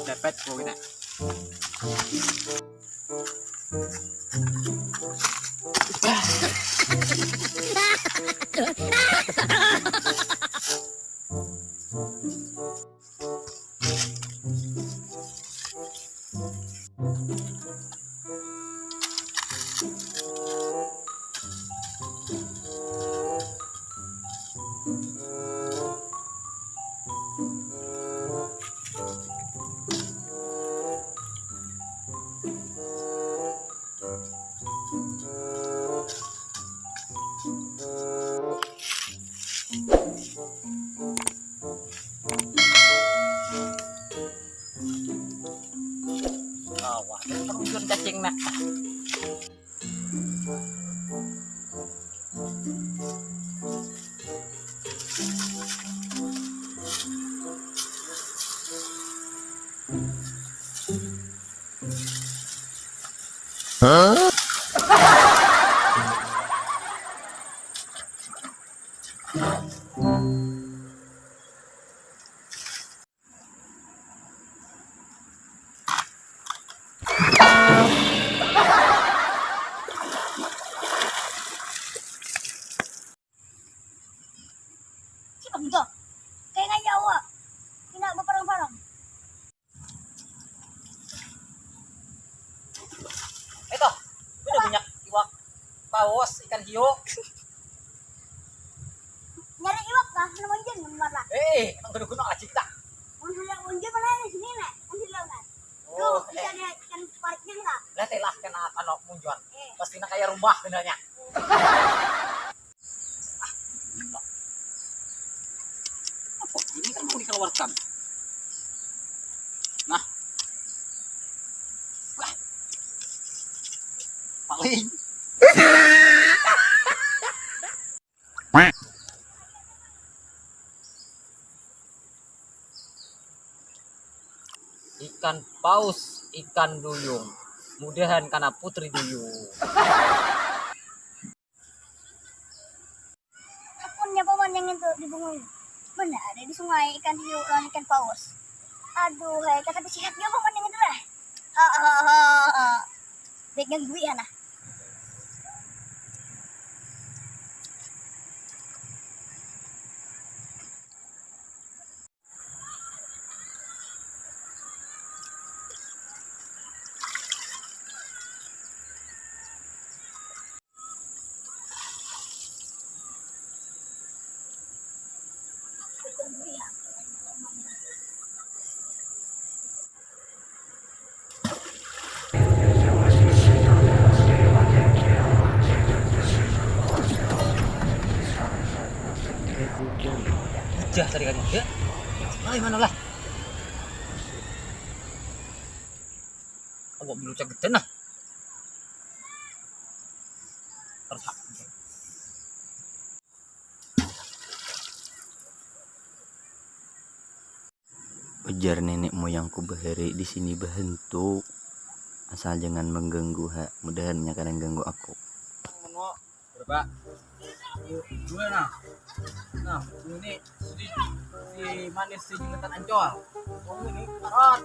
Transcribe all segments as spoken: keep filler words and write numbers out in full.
Dapat kau kena. Wah, terjun cacing nak. Siapa tu? Kayak nggak nyawa. Kena berparang-parang. Itu, udah banyak iwak paus, ikan hiu. Nyari iwak kah? Mana munjun nomor lah. Eh, emang guna-guna aja kita. Mun hendak munjun mana di sini nek? Munjun lah kan. Oh, bisa eh. Ada ikan pariknya enggak? Lah telah kena anu munjun. Eh. Pasti nak kayak rumah benarnya. Apa? Ini kan mau dikeluarkan. Nah. Wah. Paling. Ikan paus, ikan duyung. Mudahan kana putri duyung. Apunnya paman yang itu di bungul. Mana ada di sungai ikan hiu lawan ikan paus. Aduh, hai, kata sehat dia paman yang itu lah. Ha ha ha. Baik ganggu ya nah. Udah tadi kan ya. Nah, mana lah? Awak belum cak gede nah. Terus. Ujar nenek moyangku bahari, di sini bahantu. Asal jangan mengganggu ha. Mudahan nya kada ganggu aku. Berapa? Dua nah. Nah, ini si, si manis si jembatan Ancol. Oh, ini parot.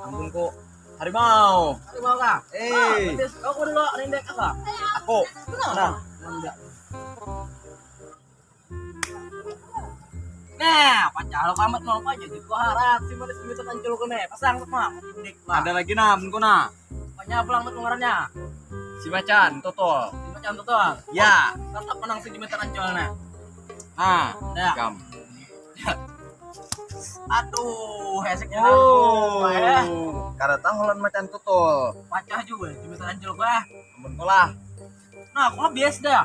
Ampun kok. Harimau. Harimau kah? Eh. Kau dulu rendek apa? Aku. Nah, rendek. Nah, pacah lo kamat mau apa jadi gua harap si manis jembatan Ancol kene. Pasang tuh, Mak. Dik lah. Ada lagi nah, mun kuna. Pokoknya apa lang tuh ngarannya? Si macan tutul. Si macan tutul. Ya. Tetap menang si jembatan Ancol nah. Nah, ya. Kam. Aduh, hesek. Oh, ya. Kada tahu lan macan tutul. Pacah juga jembatan Ancol gua. Ampun kau lah. Nah, kau bias dah.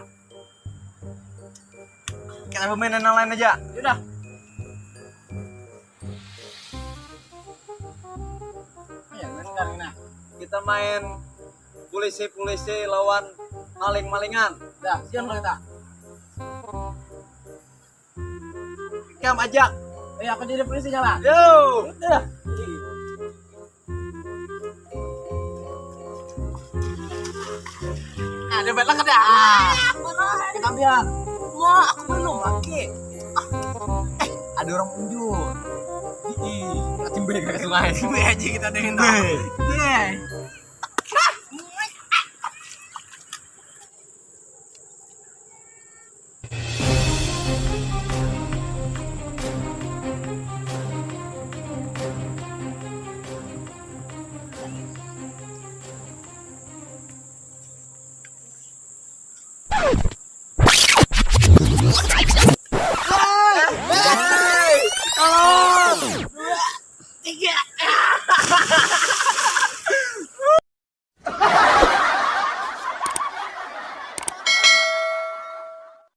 Kita bermain yang lain aja. Yaudah. Ya, sekarang nah. Kita main polisi-polisi lawan maling-malingan. Dah, siang kita. Kam ajak. Eh, aku jadi polisinya lah. Yo. Udah. Nah, dia balik dah. Kita biar. Wah, aku belum lagi. Ah. Eh, ada orang punjul. Ih, kacimbe ke sungai. Kacimbe aja kita dengerin. Iya.